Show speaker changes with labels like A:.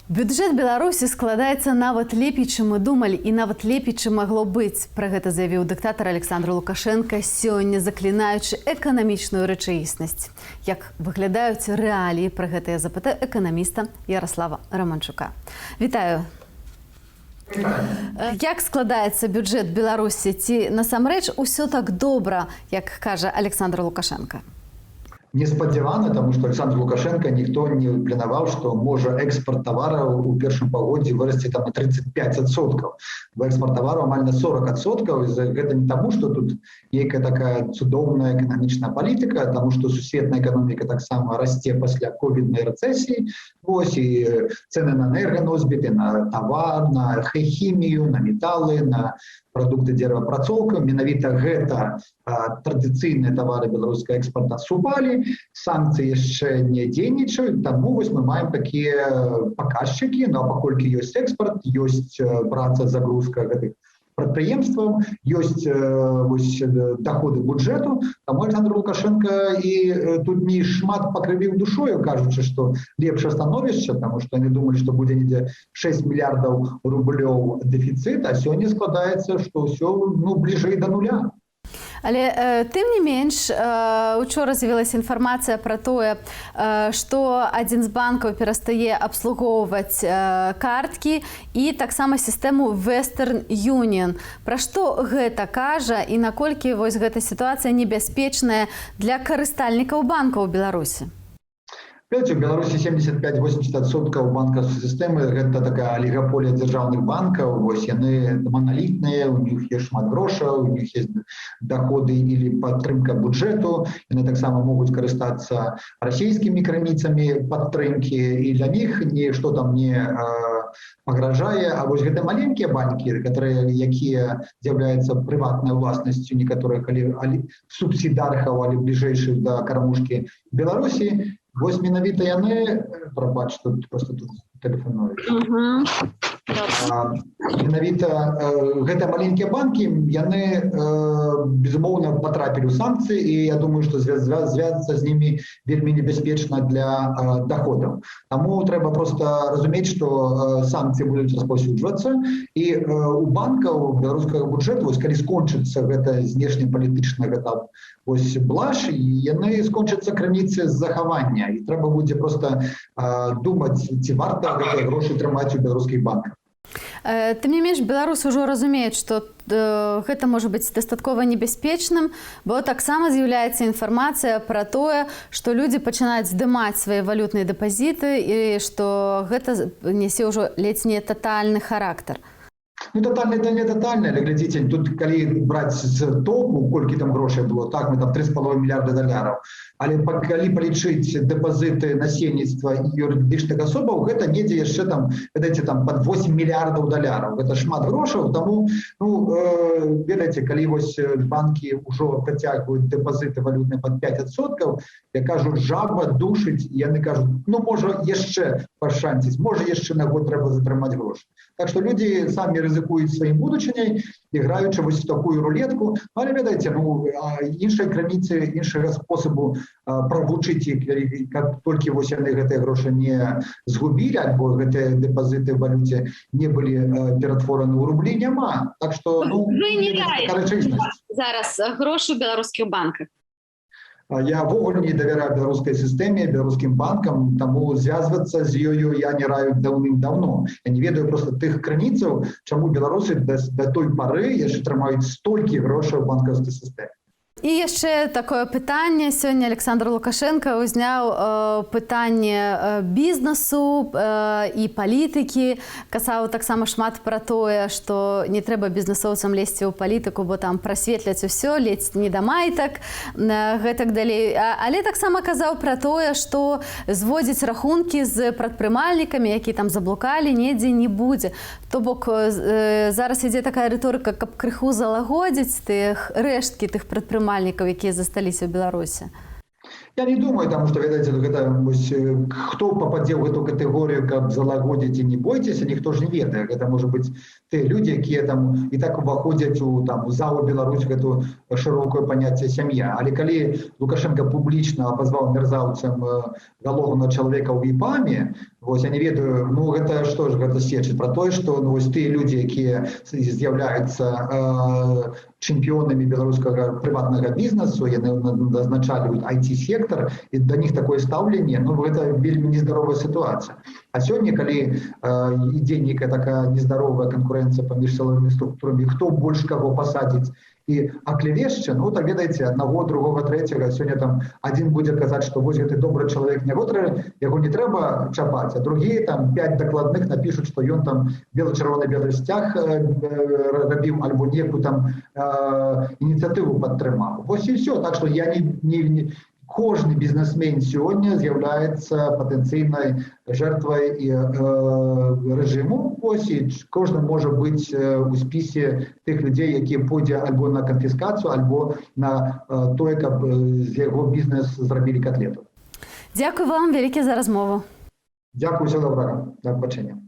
A: Бюджэт Беларусі складаецца нават лепей, чым мы думалі, і нават лепей, чым магло быць. Пра гэта заявіў дыктатар Аляксандр Лукашэнка сёння, заклінаючы эканамічную рэчаіснасць. Як выглядаюць рэаліі, пра гэта я запытаю эканаміста Яраслава Раманчука. Вітаю. Як складаецца бюджэт Беларусі? Ці насамрэч усё так добра, як кажа Аляксандр Лукашэнка?
B: Неспадзявана, таму што Аляксандр Лукашэнка, ніхто не планаваў, што можа экспорт тавараў у першым паўгоддзі вырасці там на 35%. Бо экспорт тавараў амаль на 40%. Гэта не таму, што тут нейкая такая цудоўная эканамічная палітыка, таму што сусветная эканоміка таксама расце пасля ковіднай рэцэсіі. Вось, і цены на энерганосьбіты, на тавар, на хімію, на металы, на прадукты дрэваапрацоўка, менавіта гэта традыцыйныя тавары беларускага экспорта, супалі, санкцыі яшчэ не дзейнічаюць, таму вось мы маем такія паказчыкі. Ну а паколькі ёсць экспорт, ёсць праца, загрузка гэтых прадпрыемстваў, ёсць вось доходы бюджэту, таму Аляксандр Лукашэнка і тут не шмат пакрывіў душою, кажучы, што лепшае становішча, таму што яны думалі, што будзе недзе 6 мільярдаў рублёў дэфіцыт, а сёння складаецца, што ўсё, ну, бліжэй да нуля.
A: Але тым не менш учора з'явілася інфармацыя пра тое, што адзін з банкаў перастае абслугоўваць карткі і таксама сістэму Western Union. Пра што гэта кажа і наколькі вось гэта сітуацыя небяспечная для карыстальнікаў банкаў у Беларусі?
B: Ведаеце, у Беларусі 75-80% банкаўскай сістэмы — гэта такая алігаполія дзяржаўных банкаў. Вось, яны маналітныя, у них есть шмат грошаў, у них есть доходы или падтрымка бюджэту, яны таксама могуць карыстацца расійскімі крыніцамі падтрымкі, і для них нішто там не пагражае. А вось гэта маленькія банкі, которые якія з'яўляюцца прыватнай уласнасцю некаторых алі субсідархаў, алі бліжэйшых да кармушкі Беларусі, вось менавіта яны, прабач, тут просто тут тэлефануюць. Менавіта гэта маленькія банкі, яны безумоўна патрапілі ў санкцыі, і я думаю, што звязацца з німі вельмі небяспечна для доходаў. Таму трэба просто разумець, што санкцыі будуць распаўсюджвацца, і у банкаў беларускага бюджэту, вось калі скончыцца гэта знешнепалітычна, гэта вось блаш, яны скончацца крыніцы захавання, і трэба будзе просто думаць, ці варта гэтыя грошы трымаць у беларускіх банках.
A: Тым не менш беларусы ўжо разумеюць, што гэта можа быць дастаткова небяспечным, бо таксама з'яўляецца інфармацыя пра тое, што людзі пачынаюць здымаць свае валютныя дэпазіты і што гэта нясе ўжо ледзь не татальны характар.
B: Ну, тотальны, да, не тотальны, але глядзіце, тут калі браць з топу, колькі там грошай было, так, мы там 3,5 мільярда даляраў. Але калі палічыць дэпазіты насельніцтва і юрыдычных асобаў, гэта недзе яшчэ там, ведаеце, там пад 8 мільярдаў даляраў. Гэта шмат грошаў, таму, ну, ведаеце, калі вось банкі ўжо прыцягваюць дэпазіты валютныя пад 5%, я кажу, жаба душыць, і яны кажуць: «Ну, можа, яшчэ пашанціць, можа, яшчэ на год трэба затрымаць грошы». Так што людзі самі рызыкуюць сваім будучыняй, іграючы вось в такую рулетку. Але ведаеце, ну, іншай крыніцы, іншага спосабу правучыць іх, каб толькі вось яны гэтыя грошы не згубілі альбо гэтыя дэпазіты в валюце не былі ператвораны ў рублі, няма. Так што, ну,
A: Вы не
B: такая рэчаіснасць.
A: зараз грошы ў беларускіх банках?
B: Я ўвогуле не давяраю беларускай сістэме, беларускім банкам, таму звязвацца з ёю я не раю даўным-даўно. Я не ведаю просто тых крыніцаў, чаму беларусы да той пары яшчэ трымаюць столькі грошай у банкаўскай сістэме.
A: І яшчэ такое пытанне: сёння Аляксандр Лукашэнка ўзняў пытанне бізнесу і палітыкі, казаў таксама шмат пра тое, што не трэба бізнесоўцам лезці ў палітыку, бо там прасветляць усё ледзь не да майтак, гэтак далей. Але таксама казаў пра тое, што зводзіць рахункі з прадпрымальнікамі, які там заблукалі недзе, не будзе. То бок зараз ідзе такая рыторыка, каб крыху залагодзіць тых рэшткі тых прадпрымальнікаў, якія засталіся ў Беларусі.
B: Я не думаю, таму што, ведаеце, гэта вось, хто пападзе ў гэту катэгорыю, каб залагодзіць і не бойцеся, ніхто ж не ведае. Гэта можа быць тыя людзі, якія там і так уваходзяць у там ЗАО «Беларусь», гэту шырокое паняцце «сям'я». Але калі Лукашэнка публічна абазваў мерзаўцам галоўнага чалавека ў ЕПАМе, Вось я не ведаю, ну, гэта што ж гэта сведчыць пра тое, што, ну, вось тыя людзі, якія з'яўляюцца чэмпіёнамі беларускага прыватнага бізнесу, яны назначалі IT-сектор, і да них такое стаўленне. Ну, гэта вельмі нездаровая сітуацыя. А сёння, калі ідзе нейкая такая нездаровая канкурэнцыя паміж сілавымі структурамі, хто больш каго пасадзіць і аклявешча, ну, так, ведаеце, аднаго, другога, трэцяга, сёння там адзін будзе казаць, што вось гэты добры чалавек, не яго не трэба чапаць, а другія там 5 дакладных напішуць, што ён там бела-чырвона-белы сцяг рабіў альбо некую там ініцыятыву падтрымаў. Вось і все. Так что я не, кожны бізнесмен сёння з'яўляецца патэнцыйнай жертвай і рэжыму. Ось, і кожны можа быць у спісе тых людзей, якія пойдзе альбо на канфіскацыю, альбо на тое, каб з яго бізнес зрабілі котлету.
A: Дзякуй вам вялікі за размову.
B: Дзякую, усяго добрага, да пабачэння.